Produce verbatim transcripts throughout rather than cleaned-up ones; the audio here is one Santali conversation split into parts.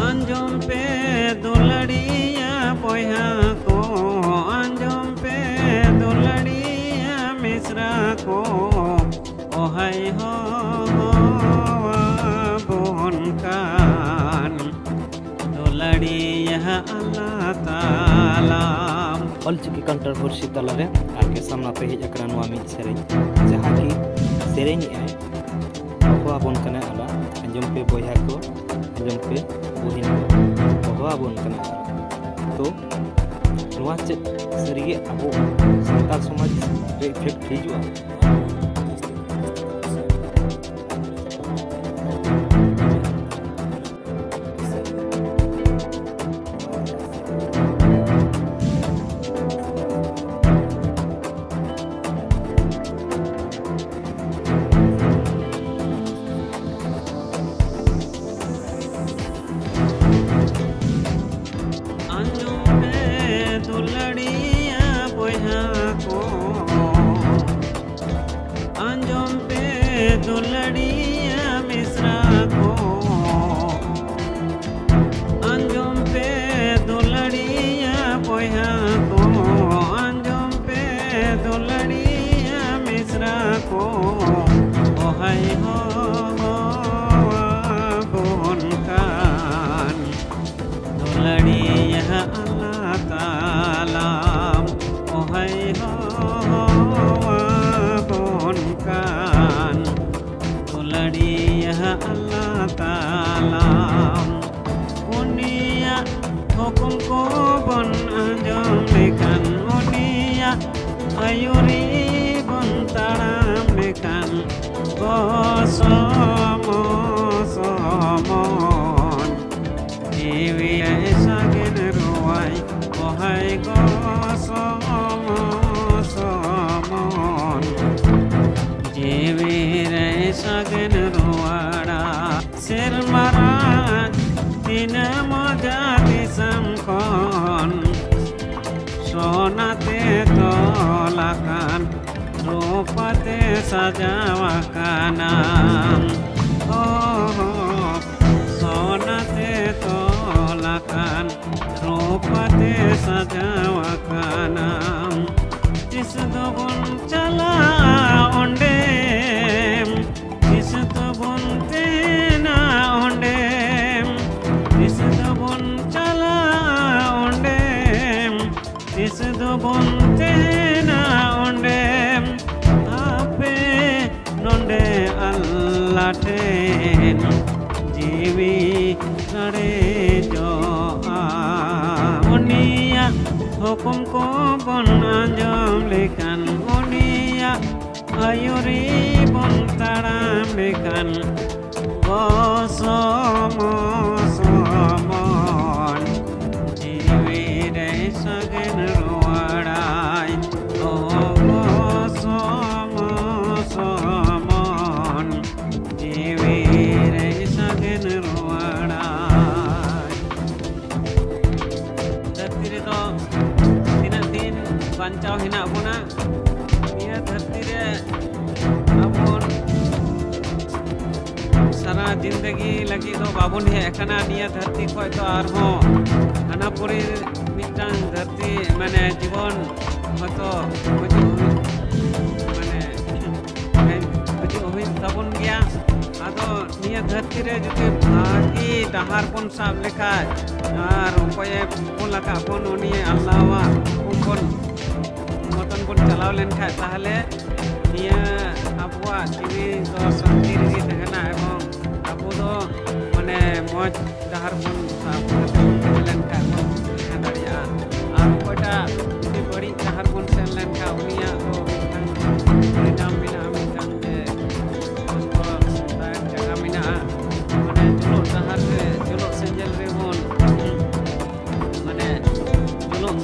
ᱟᱸᱡᱚᱢ ᱯᱮ ᱫᱩᱞᱟᱹᱲᱤᱭᱟ ᱵᱚᱭᱦᱟ ᱠᱚ, ᱟᱸᱡᱚᱢ ᱯᱮ ᱫᱩᱞᱟᱹᱲᱤᱭᱟ ᱢᱤᱥᱨᱟ ᱠᱚ, ᱚᱦᱟᱭ ᱦᱚᱦᱚᱣᱟᱵᱚᱱ ᱠᱟᱱ ᱫᱩᱞᱟᱹᱲᱤᱭᱟ ᱟᱞᱞᱟ ᱛᱟᱞᱟ᱾ ᱚᱞᱪᱤᱠᱤ controversy ᱛᱟᱞᱟᱨᱮ ᱟᱨ ᱜᱮ ᱥᱟᱢᱱᱟ ᱛᱮ ᱦᱮᱡ ᱟᱠᱟᱱᱟ ᱱᱚᱣᱟ ᱢᱤᱫ ᱥᱮᱨᱮᱧ, ᱡᱟᱦᱟᱸ ᱠᱤ ᱥᱮᱨᱮᱧᱮᱜᱼᱟᱭ ᱦᱚᱦᱚᱣᱟᱵᱚᱱ ᱠᱟᱱᱟᱭ ᱟᱞᱞᱟ, ᱟᱸᱡᱚᱢ ᱯᱮ ᱵᱚᱭᱦᱟ ᱠᱚ, ᱟᱸᱡᱚᱢ ᱯᱮ ᱵᱩᱦᱤᱱ ᱠᱚ, ᱦᱚᱦᱚᱣᱟᱵᱚᱱ ᱠᱟᱱᱟᱭ ᱟᱞᱞᱟ᱾ ᱛᱚ ᱱᱚᱣᱟ ᱪᱮᱫ ᱥᱟᱹᱨᱤᱜᱮ ᱟᱵᱚ ᱥᱟᱱᱛᱟᱲ ᱥᱚᱢᱟᱡᱽ ᱨᱮ effect ᱦᱤᱡᱩᱜᱼᱟ? ᱟᱸᱡᱚᱢ ᱯᱮ ᱫᱩᱞᱟᱹᱲᱤᱭᱟ ᱵᱚᱭᱦᱟ ᱠᱚ, ᱟᱸᱡᱚᱢ ᱯᱮ ᱫᱩᱞᱟᱹᱲᱤᱭᱟ ᱢᱤᱥᱨᱟ ᱠᱚ, ᱟᱸᱡᱚᱢ ᱯᱮ ᱫᱩᱞᱟᱹᱲᱤᱭᱟ ᱵᱚᱭᱦᱟ ᱠᱚ, ᱟᱸᱡᱚᱢ ᱯᱮ ᱫᱩᱞᱟᱹᱲᱤᱭᱟ ᱢᱤᱥᱨᱟ ᱠᱚ, ᱚᱦᱟᱭ ᱦᱚᱦᱚᱣᱟᱵᱚᱱ ᱠᱟᱱ ᱫᱩᱞᱟᱹᱲᱤᱭᱟ ᱟᱞᱞᱟ ᱛᱟᱞᱟ, ᱚᱦᱟᱭ ᱦᱚᱦᱚᱣᱟᱵᱚᱱ ᱠᱟᱱ ᱫᱩᱞᱟᱹᱲᱤᱭᱟ ᱟᱞᱞᱟ ᱛᱟᱞᱟ᱾ ᱩᱱᱤᱭᱟᱜ ᱦᱩᱠᱩᱢ ᱠᱚᱵᱚᱱ ᱟᱸᱡᱚᱢ ᱞᱮᱠᱷᱟᱱ, ᱩᱱᱤᱭᱟᱜ ᱟᱹᱭᱩᱨᱤ ᱵᱚᱱ ᱛᱟᱲᱟᱢ ᱞᱮᱠᱷᱟᱱ, ᱜᱚᱥᱚᱢᱚ ᱥᱚᱢᱚᱱ ᱡᱤᱣᱤ ᱨᱮ ᱥᱟᱜᱮᱱ ᱨᱩᱣᱟᱹᱲ, ᱚᱦᱟᱭ ᱜᱚᱥᱚᱢᱚ ᱥᱚᱢᱚᱱ ᱡᱤᱣᱤ ᱨᱮ ᱥᱟᱜᱮᱱ ᱨᱩᱣᱟᱹᱲᱟ᱾ ᱥᱮᱨᱢᱟ ᱨᱟᱡᱽ ᱛᱤᱱᱟᱹᱜ ᱢᱚᱡᱟ ᱫᱤᱥᱚᱢ ᱠᱷᱚᱱ ᱥᱚᱱᱟ ᱛᱮ ᱛᱚᱞ ᱟᱠᱟᱱ, ᱨᱩᱯᱟ ᱛᱮ ᱥᱟᱡᱟᱣ ᱟᱠᱟᱱᱟ᱾ ᱦᱚ, ᱦᱚ, ᱥᱚᱱᱟ ᱛᱮ ᱦᱩᱠᱩᱢ ᱠᱚᱵᱚᱱ ᱟᱸᱡᱚᱢ ᱞᱮᱠᱷᱟᱱ, ᱩᱱᱤᱭᱟᱜ ᱟᱹᱭᱩᱨᱤ ᱵᱚᱱ ᱛᱟᱲᱟᱢ ᱞᱮᱠᱷᱟᱱ, ᱜᱚᱥᱚᱢᱚᱥᱚᱢᱚᱱ ᱡᱤᱣᱤ ᱨᱮ ᱥᱟᱜᱮᱱ ᱨᱩᱣᱟᱹᱲᱟᱭ᱾ ᱚ ᱜᱚᱥᱚᱢᱚᱥᱚᱢᱚᱱ ᱡᱤᱣᱤ ᱨᱮ ᱥᱟᱜᱮᱱ ᱨᱩᱣᱟᱹᱲᱟᱭ᱾ ᱫᱷᱟᱹᱨᱛᱤ ᱨᱮᱫᱚ ᱛᱤᱱᱟᱹᱜ ᱫᱤᱱ ᱵᱟᱧᱪᱟᱣ ᱦᱮᱱᱟᱜ ᱵᱚᱱᱟ, ᱱᱤᱭᱟᱹ ᱫᱷᱟᱹᱨᱛᱤ ᱨᱮ ᱟᱵᱚ ᱥᱟᱨᱟ ᱡᱤᱱᱫᱮᱜᱤ ᱞᱟᱹᱜᱤᱫ ᱫᱚ ᱵᱟᱵᱚᱱ ᱦᱮᱡ ᱟᱠᱟᱱᱟ ᱱᱤᱭᱟᱹ ᱫᱷᱟᱹᱨᱛᱤ ᱠᱷᱚᱡ ᱫᱚ᱾ ᱟᱨᱦᱚᱸ ᱦᱟᱱᱟ ᱯᱩᱨᱤ ᱢᱤᱫᱴᱟᱝ ᱫᱷᱟᱹᱨᱛᱤ, ᱢᱟᱱᱮ, ᱡᱤᱵᱚᱱ ᱦᱚᱭᱛᱚ ᱜᱩᱡᱩᱜ ᱦᱩᱭᱩᱜ, ᱢᱟᱱᱮ, ᱦᱮᱡ ᱜᱩᱡᱩᱜ ᱦᱩᱭᱩᱜ ᱛᱟᱵᱚᱱ ᱜᱮᱭᱟ᱾ ᱟᱫᱚ ᱱᱤᱭᱟᱹ ᱫᱷᱟᱹᱨᱛᱤ ᱨᱮ ᱡᱩᱫᱤ ᱵᱷᱟᱹᱜᱤ ᱰᱟᱦᱟᱨ ᱵᱚᱱ ᱥᱟᱵ ᱞᱮᱠᱷᱟᱡ ᱟᱨ ᱚᱠᱚᱭᱮ ᱠᱩᱞ ᱟᱠᱟᱫ ᱵᱚᱱ ᱩᱱᱤ ᱟᱞᱞᱟᱦᱣᱟᱜ ᱦᱩᱠᱩᱢ ᱵᱚᱱ ᱢᱚᱛᱚᱱ ᱵᱚᱱ ᱪᱟᱞᱟᱣ ᱞᱮᱱᱠᱷᱟᱡ, ᱛᱟᱦᱞᱮ ᱱᱤᱭᱟᱹ ᱟᱵᱚᱣᱟᱜ ᱡᱤᱣᱤ ᱫᱚ ᱥᱟᱱᱛᱤ ᱨᱮᱜᱮ ᱛᱟᱦᱮᱱᱟ᱾ ᱮᱵᱚᱝ ᱟᱵᱚ ᱫᱚ, ᱢᱟᱱᱮ, ᱢᱚᱡᱽ ᱰᱟᱦᱟᱨ ᱵᱚᱱ ᱥᱟᱵ ᱠᱟᱛᱮ ᱵᱚᱱ ᱛᱟᱦᱮᱸ ᱞᱮᱱᱠᱷᱟᱡ ᱵᱚᱱ ᱛᱟᱦᱮᱸ ᱫᱟᱲᱮᱭᱟᱜᱼᱟ᱾ ᱟᱨ ᱚᱠᱚᱭᱴᱟᱜ ᱡᱩᱫᱤ ᱵᱟᱹᱲᱤᱡ ᱰᱟᱦᱟᱨ ᱵᱚᱱ ᱥᱮᱱ ᱞᱮᱱᱠᱷᱟᱡ, ᱩᱱᱤᱭᱟᱜ ᱫᱚ ᱢᱤᱫᱴᱟᱝ ᱯᱚᱨᱤᱱᱟᱢ ᱢᱮᱱᱟᱜᱼᱟ, ᱢᱤᱫᱴᱟᱝ ᱡᱮ ᱠᱚᱥᱴᱚ ᱫᱟᱭᱚᱠ ᱡᱟᱭᱜᱟ ᱢᱮᱱᱟᱜᱼᱟ᱾ ᱢᱟᱱᱮ, ᱡᱩᱞᱩᱜ ᱰᱟᱦᱟᱨ ᱨᱮ, ᱡᱩᱞᱩᱜ ᱥᱮᱸᱜᱮᱞ ᱨᱮᱵᱚᱱ, ᱢᱟᱱᱮ, ᱡᱩᱞᱩᱜ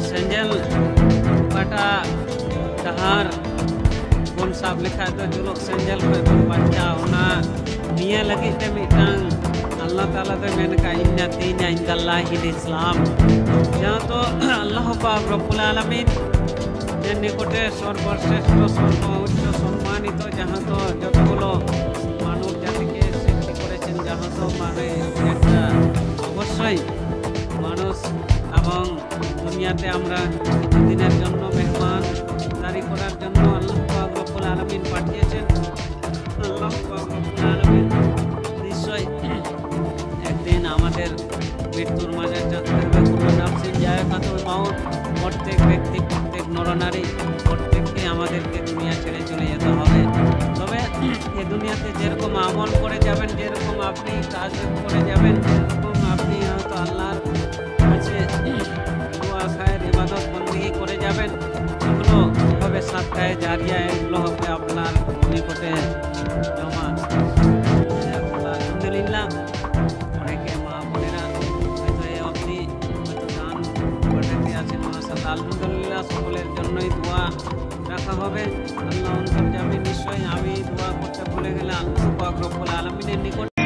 ᱥᱮᱸᱜᱮᱞ ᱚᱠᱟᱴᱟᱜ ᱰᱟᱦᱟᱨ ᱵᱚᱱ ᱥᱟᱵ ᱞᱮᱠᱷᱟᱡ ᱫᱚ ᱡᱩᱞᱩᱜ ᱥᱮᱸᱜᱮᱞ ᱠᱷᱚᱡ ᱵᱚᱱ ᱵᱟᱧᱪᱟᱜᱼᱟ᱾ ᱚᱱᱟ ᱱᱤᱭᱟᱹ ᱞᱟᱹᱜᱤᱫ ᱛᱮ ᱢᱤᱫᱴᱟᱝ ᱟᱞᱞᱟᱦ ᱛᱟᱞᱟ ᱫᱚᱭ ᱢᱮᱱ ᱟᱠᱟᱫ, "ᱤᱱᱱᱟ ᱫᱤᱱᱟ ᱤᱱᱫᱟᱞᱞᱟᱦᱤᱞ ᱤᱥᱞᱟᱢ", ᱡᱟᱦᱟᱸ ᱫᱚ ᱟᱞᱞᱟᱦ ᱯᱟᱠ ᱨᱚᱵᱵᱩᱞ ᱟᱞᱟᱢᱤᱱ ᱮᱨ ᱱᱤᱠᱚᱴᱮ ᱥᱚᱨᱵᱚᱥᱨᱮᱥᱴᱷᱚ, ᱥᱚᱨᱵᱚ ᱩচ্চ সম্মানিত, ᱡᱟᱦᱟᱸ ᱫᱚ ᱡᱚᱛᱚ ᱜᱩᱞᱳ ᱢᱟᱱᱚᱵ ᱡᱟᱛᱤ ᱠᱮ ᱥᱨᱤᱥᱴᱤ ᱠᱚᱨᱮᱥᱮᱱ, ᱡᱟᱦᱟᱸ ᱫᱚ ᱢᱟᱱᱮ ᱮᱠᱴᱟ ᱚᱵᱚᱥᱥᱳᱭ ᱢᱟᱱᱩᱥ ᱮᱵᱚᱝ দুনিয়াতে আমরা কিছুদিনের জন্য মেহমানদারি করার জন্য আল্লাহ পাক রব্বুল আলামিন পাঠিয়েছেন। আল্লাহ পাক রব্বুল আলামিন নিশ্চয় একদিন আমাদের মৃত্যুর মাঝে জানতে হবে, কুল্লু নাফসিন জায়কাতুল মাউত। প্রত্যেক ব্যক্তি, প্রত্যেক নরনারী, প্রত্যেককে আমাদেরকে দুনিয়া ছেড়ে চলে যেতে হবে। তবে এ দুনিয়াতে যেরকম আমল করে যাবেন, যেরকম আপনি কাজ করে যাবেন, যেরকম আপনি হয়তো আল্লাহর কাছে দোয়া খায়ের সকলের জন্যই দোয়া রাখা হবে। আল্লাহ অন্তর্যামী নিশ্চয়ই আমি দোয়া করতে ভুলে গেলে আল্লাহ পাক রব্বুল আলামিনের নিকট